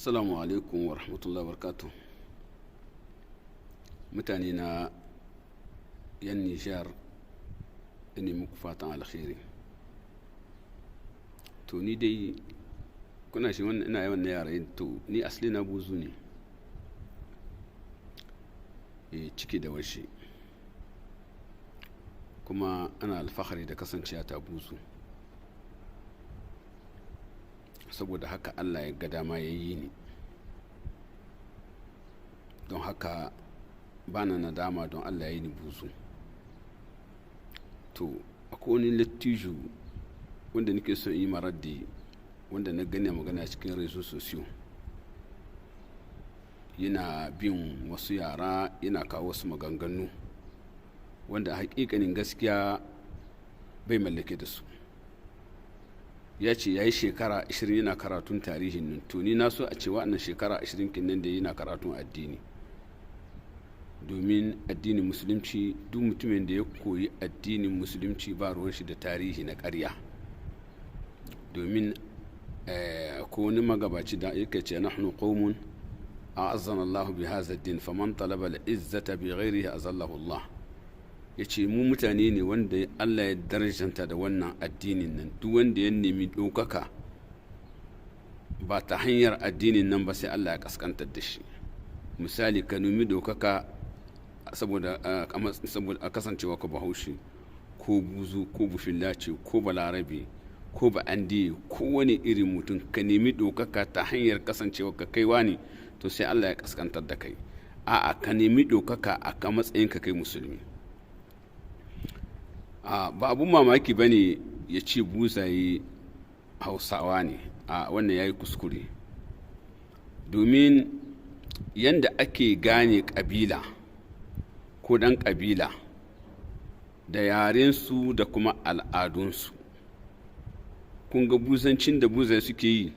Assalamu alaikum wa rahmatullahi wa barakatuh. Mutane na 'yan Nijar, ina muku fatan alkhairi. To, ni dai kuna shi wannan ina yawan na yara. To, ni asali na Buzu ne. E, ciki da washe. Kuma ana alfahari da kasancewa ta Buzu. Saboda haka Allah ya ga dama ya yi ni. Don haka bana nadama don Allah ya yi ni Buzu. To, akwai wani lattijo wanda nake son yi maraddi, wanda na gani magana cikin réseaux sociaux. Yana bin wasu yara, yana kawo wasu maganganu wanda a hakikanin gaskiya bai mallake da su. Ya ce ya yi shekara 20 yana karatun tarihin nan. To, ni na so a ce wa'annan shekara 20 kinnan da yana karatun addini. Domin addinin Musulunci, duk mutumin da ya koyi addinin Musulunci ba ruwan shi da tarihi na ƙarya. Domin ko wani magabaci da yake ce: "Nahnu qaumun a'azzana Allahu bi hadha ad-din, faman talaba al-izzata bi ghairihi azallahu Allah." Yace mu mutane ne wanda Allah ya darajanta da wannan addinin nan. Duk wanda ya nemi ɗaukaka ba ta hanyar addinin nan ba, sai Allah ya kaskantar da shi. Misali, ka nemi ɗaukaka saboda a kasancewa ka Bahaushe ko Buzu ko Bufillace ko Balarabe ko ba Andiye ko wani irin mutum, ka nemi ɗaukaka ta hanyar kasancewa ka kaiwa ne, to sai Allah ya kaskantar da kai. A'a, ka nemi ɗaukaka a ka matsayin ka kai musulmi. A ba abun mamaki ba ne ya ce Buzaye Hausawa ne. A wannan ya yi kuskure, domin yanda ake gane ƙabila ko ɗan ƙabila da yarensu da kuma al'adunsu. Kun ga buzancin da Buzaye suke yi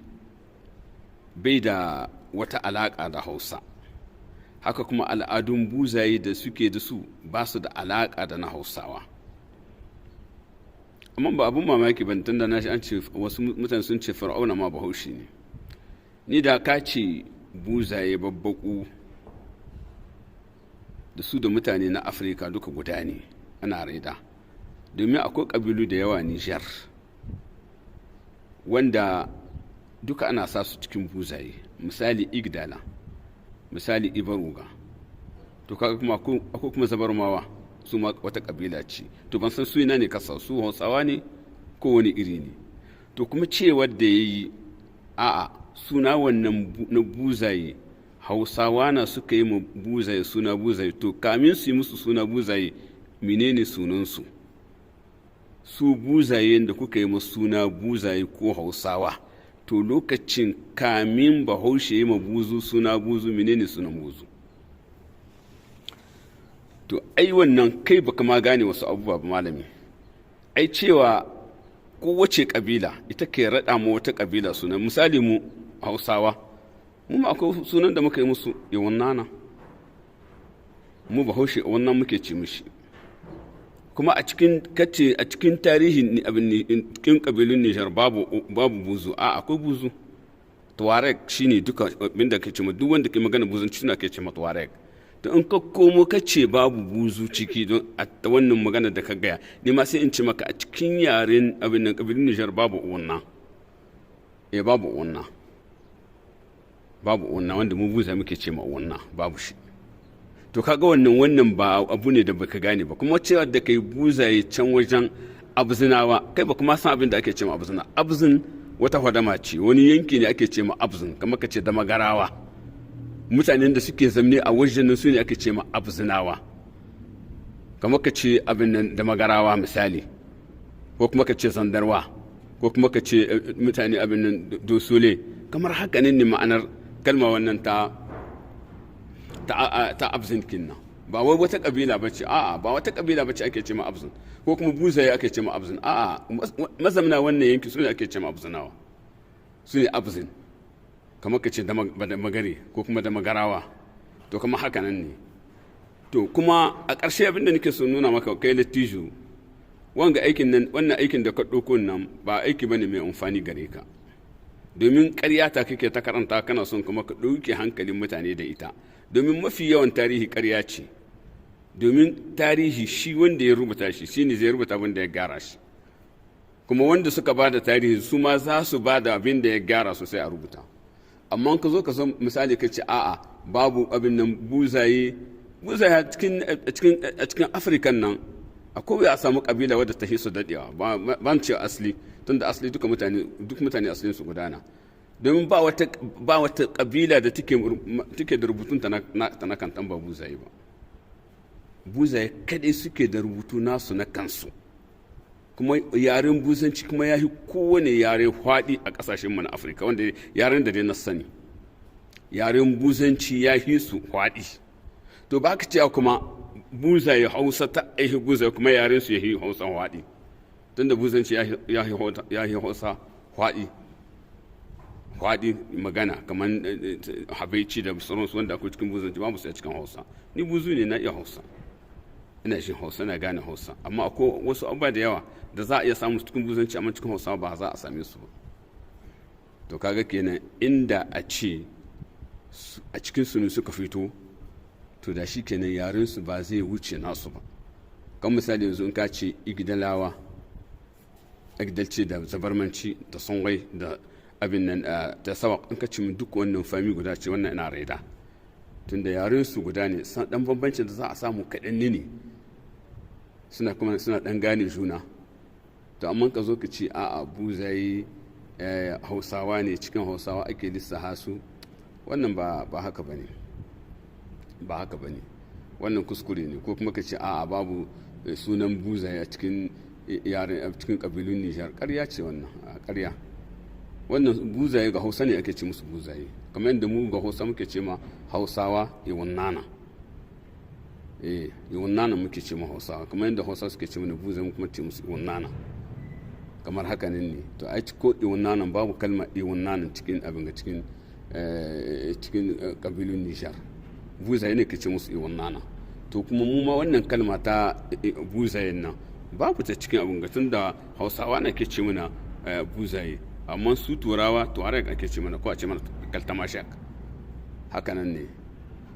bai da wata alaƙa da Hausa. Haka kuma al'adun Buzaye da suke da su ba su da alaƙa da na Hausawa. Amma ba abun mamaki ban tunda na shi an ce wasu mutane sun ce Fir'auna ma Bahaushe ne. Ni da ka ce Buzaye babbaku da su da mutane na Afirka duka guda ne, ana raida. Domin akwai ƙabilu da yawa Nijar wanda duka ana sa su cikin Buzaye. Misali Igdala, misali Ibaruga. To, kaga kuma akwai kuma Zabarmawa, su ma wata ƙabila ce. To, ban san su ina ne kasa su, Hausawa ne ko wani iri ne. To, kuma cewar da ya yi, a'a, suna wannan na Buzaye, Hausawa na suka yi ma Buzaye suna Buzaye. To, kamin su yi musu suna Buzaye, menene sunansu? Su Buzaye da kuka yi masu suna Buzaye ko Hausawa, to, lokacin kamin Bahaushe yi ma Buzu suna Buzu, menene sunan Buzu? To, ai wannan kai baka ma gane wasu abubuwa ba, malami. Ai cewa kowace kabila ita ke raɗa ma wata kabila sunan. Misali, mu Hausawa, mu ma akwai sunan da muka yi musu, Iwannana. Mu Bahaushe wannan muke ci mishi. Kuma a cikin kace a cikin tarihin abin cikin kabilun Nijar babu Buzu. A akwai Buzu. Tuareg shine duka abin da ke ce, duk wanda ke magana Buzunci suna ke ce ma Tuareg. To, in ka komo ka ce babu Buzu ciki, don a wannan magana da ka gaya, ni ma sai in ce maka a cikin yaren abin nan kabilun Nijar babu wannan. Eh, babu wannan, babu wannan wanda mu Buza muke ce ma wannan, babu shi. To, kaga wannan ba abu ne da baka gane ba. Kuma cewa da kai Buzaye can wajen Abzinawa, kai ba kuma san abin da ake ce ma Abzina. Abzin wata hadama ce, wani yanki ne ake ce ma Abzin, kamar ka ce da Magarawa. Mutanen da suke zamne a wajen nan su ne ake ce ma Abzinawa. Kamar ka ce abin nan da Magarawa misali, ko kuma ka ce Zandarwa, ko kuma ka ce mutane abin nan Dosole. Kamar haka ne ma'anar kalma wannan ta Abzin kinnan. Ba wai wata kabila ba ce, a'a, ba wata kabila ba ce ake ce ma Abzin, ko kuma Buzaye ake ce ma Abzin. A'a, mazamna wannan yanki su ne ake ce ma Abzinawa, su ne Abzin. Kamar ka ce da Magare ko kuma da Magarawa, to kamar haka nan ne. To, kuma a ƙarshe abin da nake so nuna maka, kai lattijo, wanga aikin nan, wannan aikin da ka ɗauko nan ba aiki bane mai amfani gare ka. Domin ƙarya ta kake ta karanta, kana son kuma ka ɗauke hankalin mutane da ita. Domin mafi yawan tarihi ƙarya ce. Domin tarihi shi wanda ya rubuta shi shine zai rubuta abin da ya gyara shi, kuma wanda suka ba da tarihi su ma za su ba da abin da ya gyara su, sai a rubuta. Amma ka zo ka san misali ka ce a'a, babu abin nan, buzaye a cikin Afirkan nan akwai a samu kabila wadda ta su dadewa. Ban ce asali, tunda asali duka mutane, duk mutane asalin su gudana. Domin ba wata kabila da take da rubutun ta na kantan ba buzaye ba. Buzaye kadai suke da rubutu nasu na kansu, kuma yaren buzanci kuma ya fi kowane yare faɗi a ƙasashenmu na Afirka. Wanda yaren da dai na sani, yaren buzanci ya fi su faɗi. To ba ka cewa kuma buzaye Hausa ta aihi buzaye, kuma yaren su ya fi Hausa faɗi, tunda buzanci ya fi Hausa faɗi, faɗi magana, kamar habaici da sauransu wanda akwai cikin buzanci babu su a cikin Hausa. Ni buzu ne, na iya Hausa, ina jin Hausa, na gane Hausa, amma akwai wasu abubuwa da yawa da za a iya samu cikin buzanci amma cikin Hausa ba za a same su ba. To kaga kenan inda a ce a cikin su ne suka fito, to da shi kenan yaren su ba zai wuce nasu ba. Kan misali yanzu in ka ce Igdalawa, Igdalci da Zabarmanci da Songhai da abin nan da Sawa, in ka ce min duk wannan famille guda ce, wannan ina raida, tunda yaren su guda ne. Dan bambancin da za a samu kaɗan ne, suna kuma suna dan gane juna. To amma ka zo ka ce a'a, buzayi Hausawa ne, cikin Hausawa ake lissaha su, wannan ba haka bane, ba haka bane, wannan kuskure ne. Ko kuma ka ce a'a, babu sunan buzaye a cikin yaren, a cikin kabilun Nijar, ƙarya ce wannan, ƙarya wannan. Buzaye ga Hausa ne ake ce musu buzaye, kamar yadda mu ga Hausa muke ce ma Hausawa Iwannana. Eh, Iwannana muke ce ma Hausawa, kamar yadda Hausa suke ce mana buzaye, mu kuma ce musu Iwannana, kamar haka ne. To ai ko Iwannana, babu kalma Iwannana cikin abin ga cikin kabilun Nijar. Buzaye ne ke ce musu Iwannana. To kuma mu ma wannan kalma ta buzayen nan babu ta cikin abin ga, tunda Hausawa na ke ce mana buzaye, amma su Turawa Tuareg ake ce mana, ko a ce mana Kaltamashak, haka nan ne.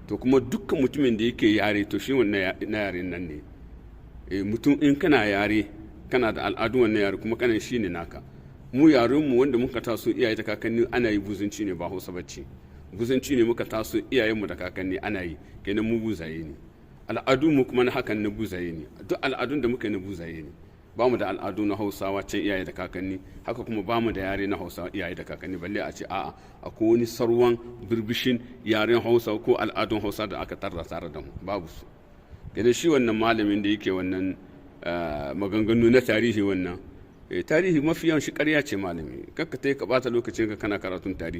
To kuma dukkan mutumin da yake yare, to shi wannan na yaren nan ne. Mutum in kana yare, kana da al'adu wannan yare, kuma kana shi ne naka. Mu yaren mu wanda muka taso iyaye da kakanni ana yi buzunci ne, ba Hausa bacci, buzunci ne muka taso iyayenmu da kakanni ana yi. Kenan mu buzaye ne. Al'adu mu kuma na hakan na buzaye ne. Duk al'adun da muka yi na buzaye ne. Ba mu da al'adu na Hausawa can iyaye da kakanni, haka kuma ba mu da yare na Hausawa iyaye da kakanni, balle a ce a'a, akwai wani sarwan birbishin yaren Hausa ko al'adun Hausa da aka tarda tare da mu, babu su. Kenan shi wannan malamin da yake wannan maganganu na tarihi, wannan tarihi mafi yawan shi ƙarya ce. Malami, kakka ta ka bata lokacin ka kana karatun tarihi.